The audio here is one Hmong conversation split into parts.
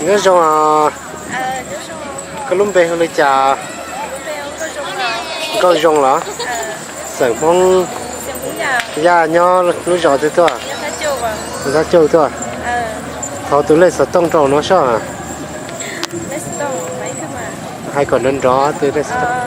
Nyob zoo os. Koj lub npe hu li cas? Nkauj Zoo los? Xeem Hmoob. Yaj nyob lub zos twg tuaj? Thab Cauj tuaj. Thov tus lej xov tooj rau no soj. Hais kom nrov nrov tus lej xov tooj.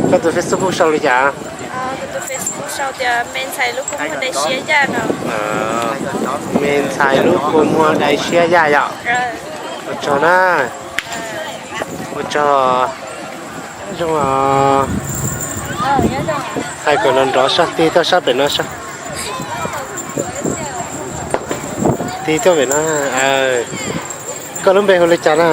Koj tus Facebook sau li cas? Me ntxhais lub kua muag dai siab yaj yom. Ua tsaug na. Ua tsaug. Zoo os. Hais kom nrov nrov soj, tig tuaj sab pem no soj. Tig tuaj pem no. Koj lub npe hu li cas na?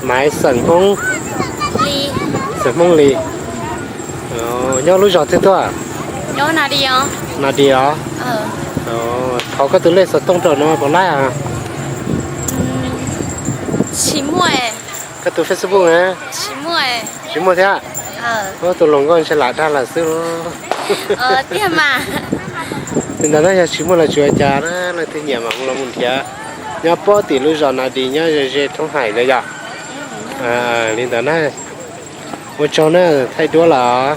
Maiv, xeem Hmoob. Xeem Hmoob Lis. Nyob lub zos twg tuaj? Nas Dis os. Thov koj tus lej xov tooj rau no puas laib? Koj tus Facebook na? Tsis muaj thiab. Tus hluas nkauj ntshe lam dag lawm xwb. Li ntawd na, yog tsis muaj los tsis ua cas na, leej twg nyiam mas hu los mus nrhiav. Nyob pob tim lub zos Nas Dis nyob ze ze Thoob Haim ntawd yom. Li ntawd na. Ua tsaug na, thaij duab lawm.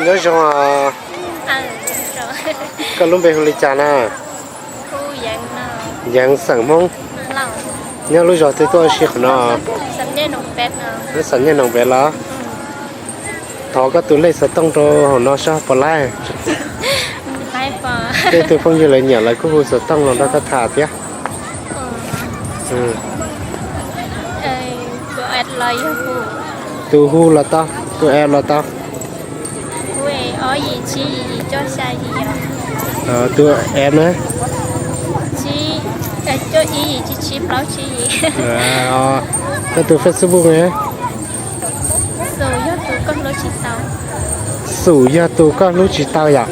Nyob zoo os. Koj lub npe hu li cas na? Yeev, xeem Hmoob. Nyob lub zos twg tuaj ua si qhov no? Xam Nyiaj Noom Pem los? Thov koj tus lej xov tooj rau hauv no soj puas laib? Tej tug phooj ywg lawv nyiam lawv kuj hu xov tooj los nrog koj tham thiab. Tus hu los tau, tus app los tau. Tus app na? Koj tus Facebook na? Xum yog tus koj hlub tsis tau yom?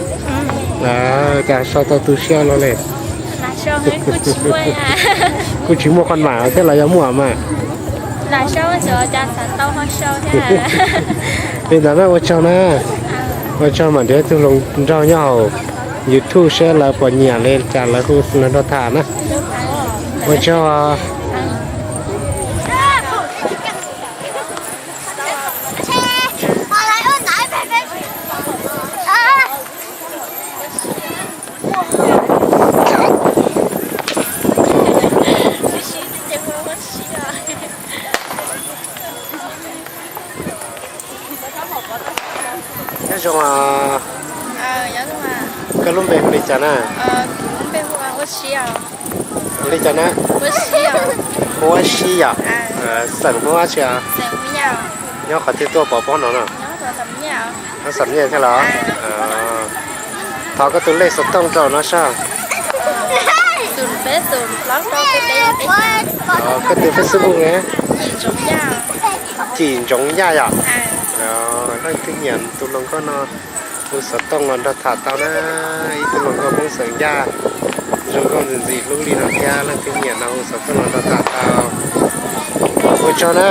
Cas sau tau tu siab no li? Kuj tsis muaj qhov mam thiab los yog muaj mas. Li ntawd na, ua tsaug na. Ua tsaug, mam nrhiav tus hluas nraug nyob hauv YouTube seb lawv puas nyiam li cas lawv hu los nrog tham na. Ua tsaug. Nyob zoo. Koj lub npe hu li cas na? Hu li cas na? Huab Sib yom? Xeem Huab tsi? Nyob qhov twg tuaj pov pob no na? Nyob Xam Nyiaj thiab los? Thov koj tus lej xov tooj rau no soj. Koj tus Facebook ne? Cim Ntsoov Yaj yom? Leej twg nyiam tus hluas nkauj no hu xov tooj los nrog tham tau na. Ib tug hluas nkauj Hmoob xeem Yaj, zoo nkauj ntxim ntxim hlub li no thiab, leej twg nyiam no hu xov tooj los nrog tham tau. Ua tsaug na.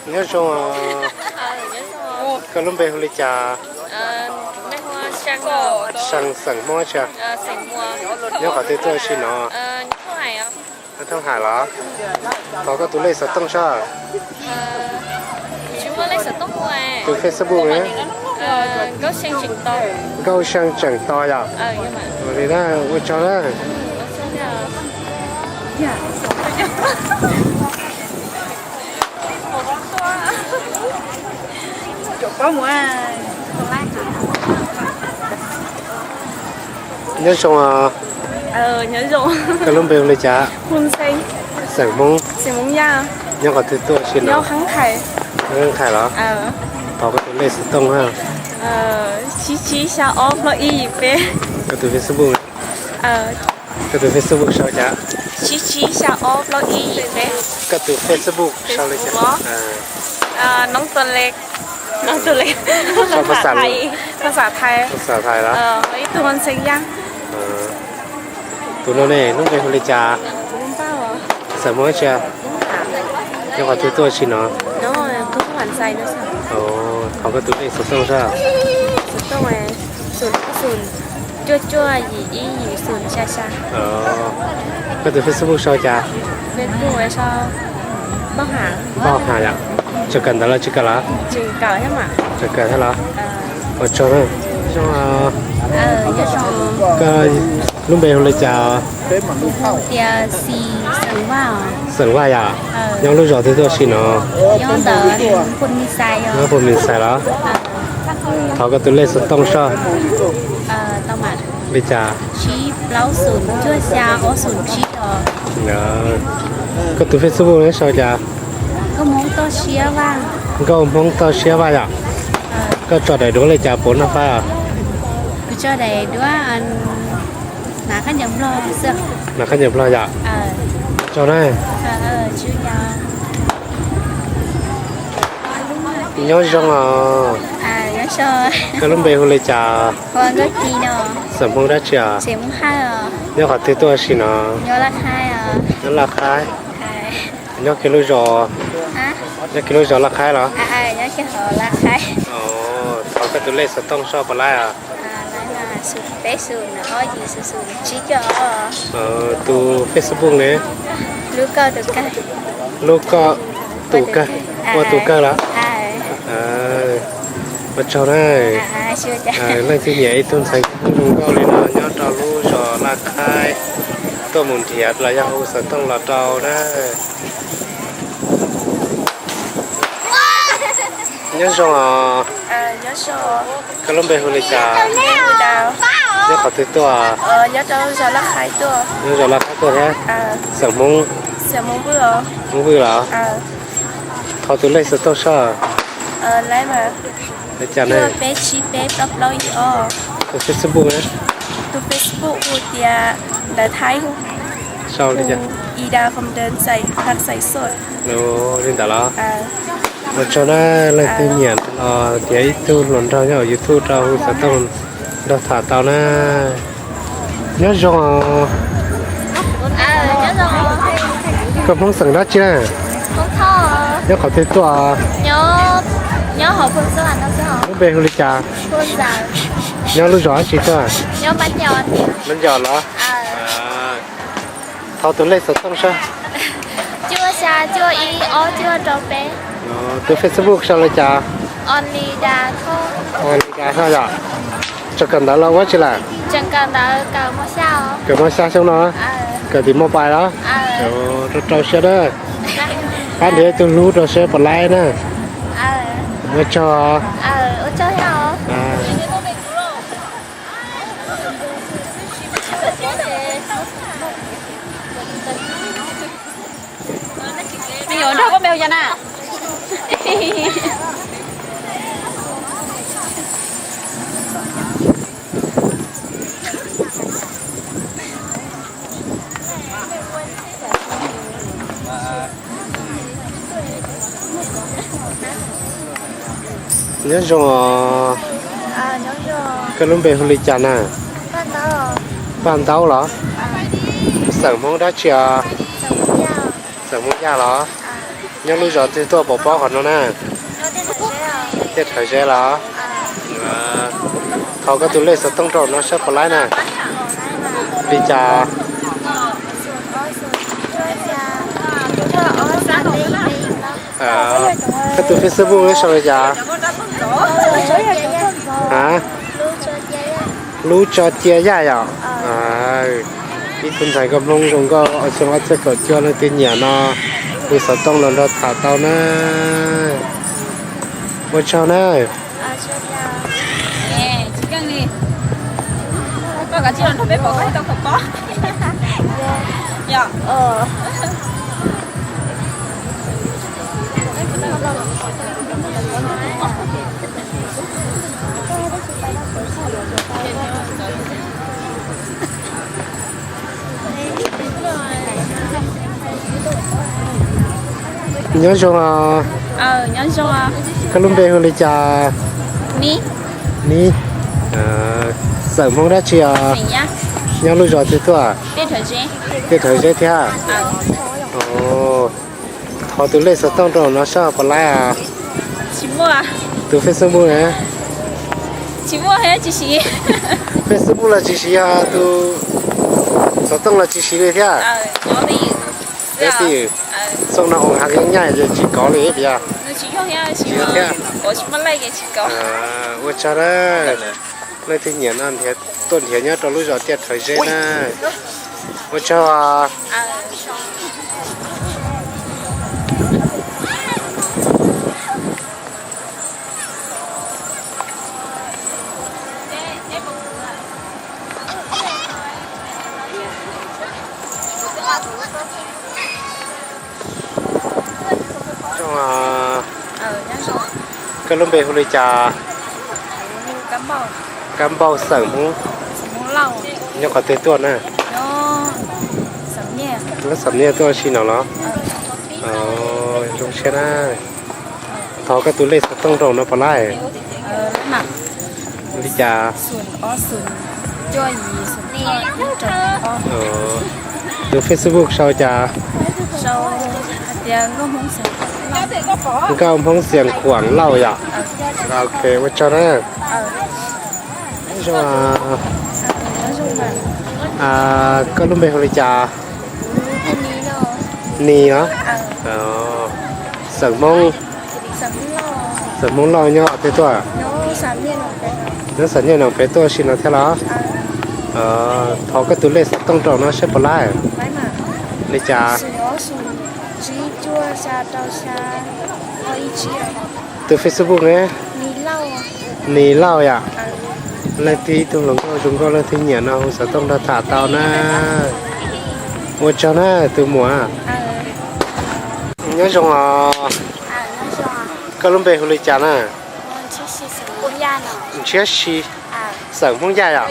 Nyob zoo. Koj lub npe hu li cas? Xeem Hmoob tsi? Nyob qhov twg tuaj ua si no? Thoob Haim los? Thov koj tus lej xov tooj soj. Tus Facebook ne? Nkauj Xyooj Tseem To yom? Li na, ua tsaug na. Paub mus. Nyob zoo os. Koj lub npe hu li cas? Xeem Hmoob. Nyob qhov twg tuaj si no? Nyob Khaj Thais los? Thov koj tus lej xov tooj na. Koj tus Facebook. Koj tus Facebook sau cas? Koj tus Facebook sau li cas? Sau phas xas, phas xas Thais los? Tus no ne, lub npe hu li cas? Xeem Hmoob tsi? Nyob qhov twg tuaj si no? Thov koj tus lej xov tooj sab. Koj tus Facebook sau cas? Npauj Ham yom. Tseem kawm ntawv los tsis kawm los? Tseem kawm thiab los? Ua tsaug na. Zoo, koj lub npe hu li cas? Xeem Vaj yom. Nyob lub zos twg tuaj si no? Nyob Phu Mis Xais los? Thov koj tus lej xov tooj sab. Li cas? Koj tus Facebook ne sau cas? Nkauj Hmoob Toj Siab Vaj yom. Koj tso daim duab li cas puas noj fab os? Hnav khaub ncaws Nplog yom. Tsaug na. Nyob zoo os. Koj lub npe hu li cas? Xeem Hmoob dab tsi os? Nyob qhov twg tuaj si no? Nyob Laj Khaib. Nyob kiag lub zos, nyob kiag lub zos Laj Khaib los? Thov koj tus lej xov tooj sab puas laib os? Tus Facebook ne? Lub koj tus kawg, ua tus kawg los? Ua tsaug na. Leej twg nyiam ib tug ntxhais zoo nkauj li no nyob rau lub zos Laj Khaib, tuaj mus nrhiav los yog hu xov tooj los rau na. Nyob zoo os. Koj lub npe hu li cas? Nyob qhov twg tuaj? Nyob zos Laj Khaib tuaj thiab. Xeem Hmoob? Hmoob Vwj los? Thov tus lej xov tooj sab. Li cas ne? Tus Facebook ne? Tus Facebook hu tias, ntawv Thaib hu, sau li cas? Li ntawd los? Ua tsaug na, leej twg nyiam los tias ib tug hluas nraug nyob hauv YouTube rau hu xov tooj nrog tham tau na. Nyob zoo. Koj Hmoob xeem dab tsi na? Nyob qhov twg tuaj? Lub npe hu li cas? Nyob lub zos dab tsi tuaj? Nab Ncaus los? Thov tus lej xov tooj sab. Tus Facebook sau li cas? Os, li cas yom? Tseem kawm ntawv los ua tsi lawm? Kawm mos xya xyoo no. Kawm tim mos pais los? Rau rau siab na. Pab nrhiav ib tug hlub rau seb puas laib na. Ua tsaug. Me yuav nrog koj me hu cas na? Nyob zoo os. Koj lub npe hu li cas na? Paj Ntaub los? Xeem Hmoob dab tsi os? Xeem Hmoob Yaj los? Nyob lub zos twg tuaj pom pob qhov no na? Tiaj Rhawv Zeb los? Thov koj tus lej xov tooj rau no saib puas laib na. Li cas? Koj tus Facebook sau li cas? A, Lub Tso Cia Yaj yom? Ib tug ntxhais nkauj Hmoob zoo nkauj, xyoo ob txhiab kaum cuaj, leej twg nyiam no hu xov tooj los nrog tham tau na. Ua tsaug na. Koj tsis los nrog peb pom koj tau khaws pob. Yog. Nyob zoo os. Koj lub npe hu li cas? Nib. Xeem Hmoob dab tsi os? Nyob lub zos twg tuaj? Tej Rhawv Zeb thiab. Thov tus lej xov tooj rau no sab pom laib. Tus Facebook na. Facebook los tsis siv, yog tus xov tooj los tsis siv li thiab. Peb twb xoo no ua hav kev nyaj ces tsis kov li tias. Thiab. Ua tsaug na. Leej twg nyiam no tuaj nrhiav nyob rau lub zos Tiaj Rhawv Zeb na. Ua tsaug. Koj lub npe hu li cas? Kab Npauj, xeem Hmoob. Nyob qhov twg tuaj na? Lub xam niaj tuaj si no los? Zoo siab na. Thov koj tus lej xov tooj rau no pom laib. Li cas? Tus Facebook sau cas? Nkauj Hmoob Xias Khuam Lauj yom? Ok, ua tsaug na. Koj lub npe hu li cas? Nis los? Xeem Hmoob, xeem Hmoob Lauj nyob twg tuaj? Nyob xam niaj no pem tuaj si no thiab los? Thov koj tus lej xov tooj rau no seb puas laib. Li cas? Tus Facebook ne? Nis Lauj yom? Leej twg ib tug hluas nkauj zoo nkauj leej twg nyiam no hu xov tooj nrog tham tau na. Ua tsaug na tus muam. Nyob zoo os. Koj lub npe hu li cas na? Ntshiab Si, xeem Hmoob Yaj yom?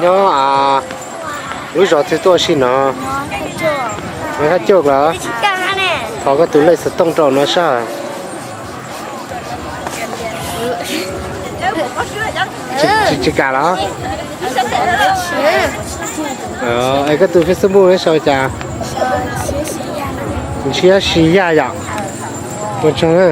Nyob lub zos twg tuaj si no? Thaj Cuj los? Thov koj tus lej xov tooj rau no sab. Tsis kam los? Es koj tus Facebook ne sau cas? Ntshiab Si Yaj yom? Ua tsaug na.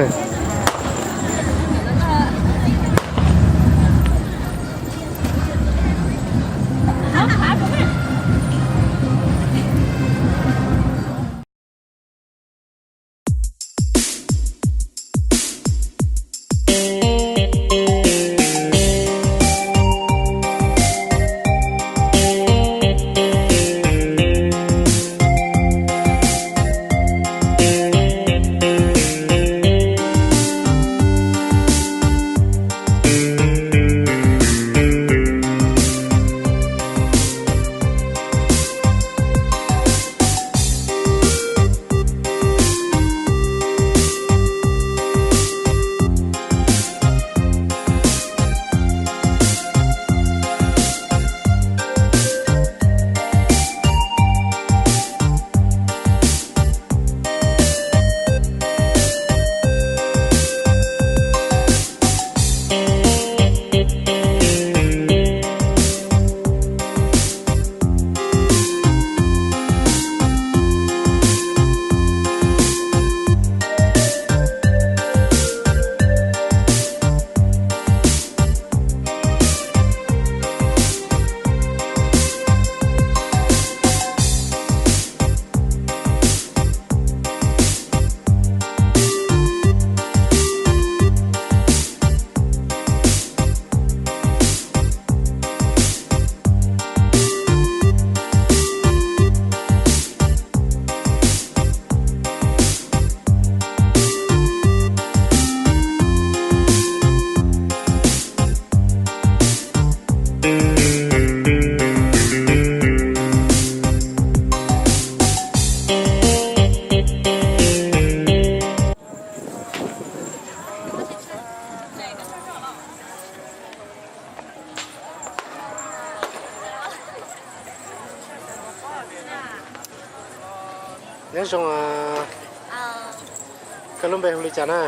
Nyob zoo, koj lub npe hu li cas na?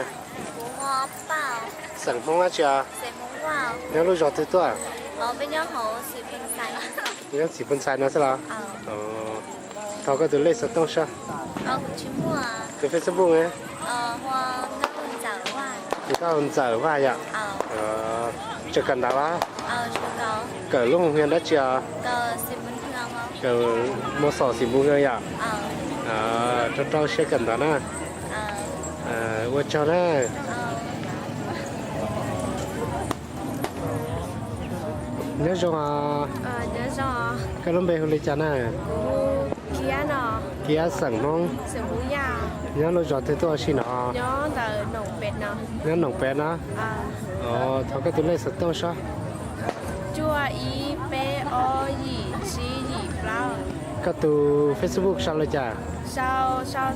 Xeem Hmoob dab tsi os? Nyob lub zos twg tuaj? Nyob Txiv Pus Ntxhais no xwb los? Thov koj tus lej xov tooj saib. Tus Facebook ne? Tus koj Ntxawm Vaj yom? Tseem kawm ntawv los? Kawm lub hoos hias dab tsi os? Kawm Mos Xos Xim Pus Hwm yom? Rau rau siab kawm ntawv na. Ua tsaug na. Nyob zoo os. Koj lub npe hu li cas na? Kiab, xeem Hmoob. Nyob lub zos twg tuaj ua si no? Nyob Noom Pem no. Thov koj tus lej xov tooj saib. Koj tus Facebook sau li cas? Xaum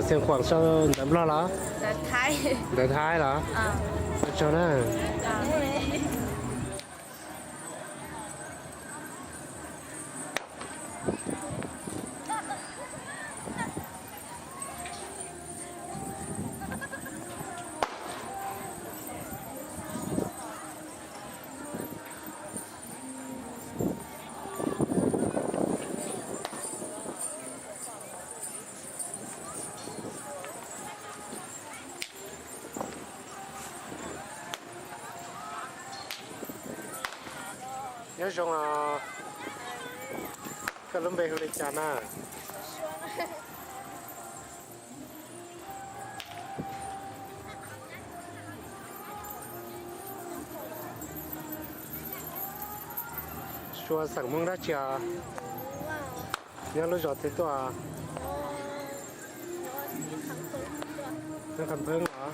Xias Khuam sau ntawv Nplog los? Ntawv Thaib los? Ua tsaug na. Nyob zoo os. Koj lub npe hu li cas na? Suav xeem Hmoob dab tsi os? Nyob lub zos twg tuaj? Nyob Qhov Npheeb los?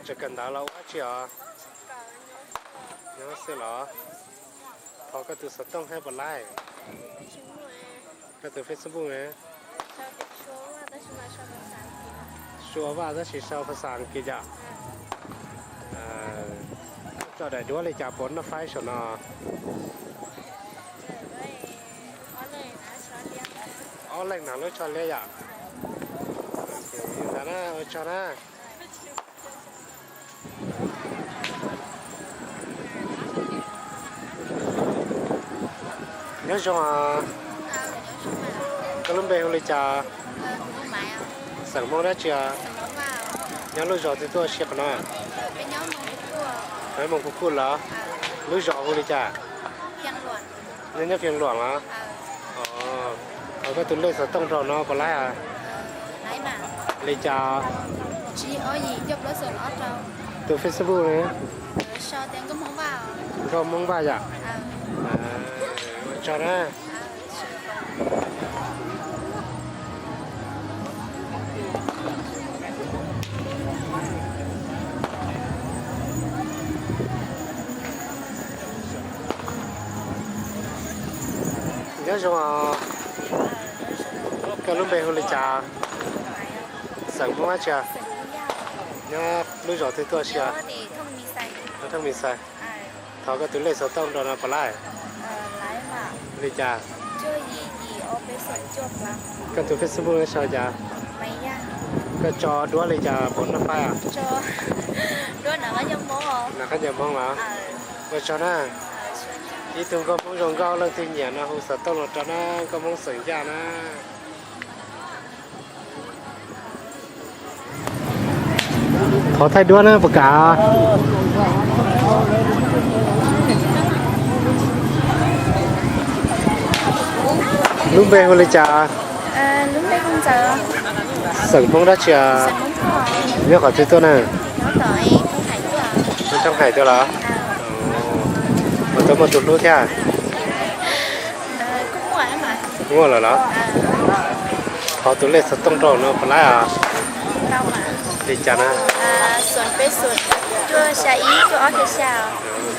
Tseem kawm ntawv los ua dab tsi os? Nyob xwb los? Thov koj tus xov tooj thiab puas laib? Koj tus Facebook ne? Suav Vaj tab sis sau phas xas As kiv yom? Tso daim duab li cas pov noj faib saum no? Ob leeg na lub tsho liab yom? Ntawd na, ua tsaug na. Nyob zoo os. Koj lub npe hu li cas? Xeem Hmoob dab tsi os? Nyob lub zos twg tuaj ua si qhov no? Nyob Moos Kuj Kuj los? Lub zos hu li cas? Nyob Fias Luam los? Thov koj tus lej xov tooj rau no puas laib os? Li cas? Tus Facebook ne? Nkauj Hmoob Vaj yom? Ua tsaug na. Nyob zoo os. Koj lub npe hu li cas? Xeem Hmoob dab tsi? Nyob lub zos twg tuaj ua si? Thoob Mis Xais. Thov koj tus lej xov tooj rau no puas laib? Li cas? Koj tus Facebook no sau li cas? Koj tso duab li cas pov noj faib os? Noj qab ncaws Hmoob los? Ua tsaug na. Ib tug nkauj Hmoob zoo nkauj leej twg nyiam no hu xov tooj los rau na, nkauj Hmoob xeem Yaj na. Thov thaij duab na puas kam? Lub npe hu li cas? Xeem Hmoob dab tsi? Nyob qhov twg tuaj na? Thoob Hais tuaj los? Puas tau muaj tus hlub thiab? Muaj lawm los? Thov tus lej xov tooj rau no puas laib os? Li cas na?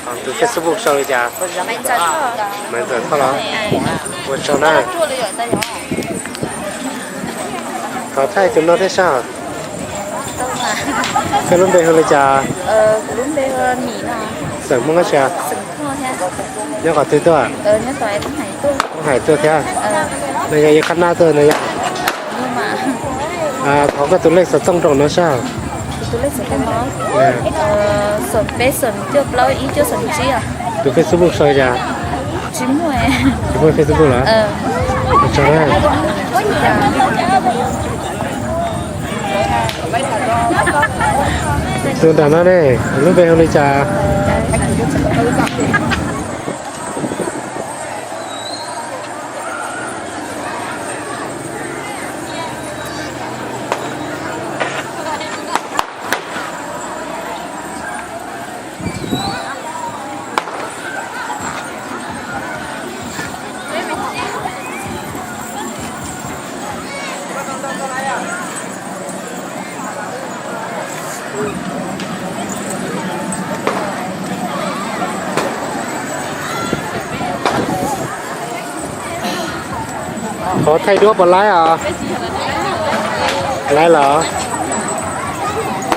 Thov tus Facebook sau li cas? Maiv Ntxawm Thoj los? Ua tsaug na. Thov thaij tus no thiab saib. Koj lub npe hu li cas? Xeem Hmoob dab tsi? Nyob qhov twg tuaj? Thoob Hais tuaj thiab. No yog ib qhab nab tuaj no yog. Thov koj tus lej xov tooj rau no saib. Tus Facebook sau li cas? Tsis muaj Facebook lawm. Tus nram no ne, lub npe hu li cas? Qhov thaij duab puas laib os? Laib los?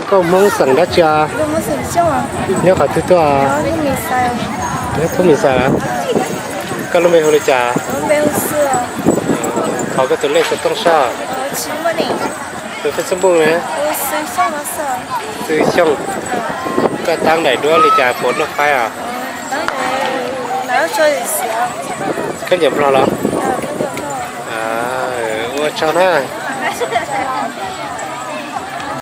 Koj Hmoob xeem dab tsi? Nyob qhov twg tuaj? Nyob Thoob Mis Xais. Koj lub npe hu li cas? Thov koj tus lej xov tooj saib. Tus Facebook ne? Xwm Xyooj. Koj tab daim duab li cas puas noj faib os? Koj nyiam Nplog los? Ua tsaug na.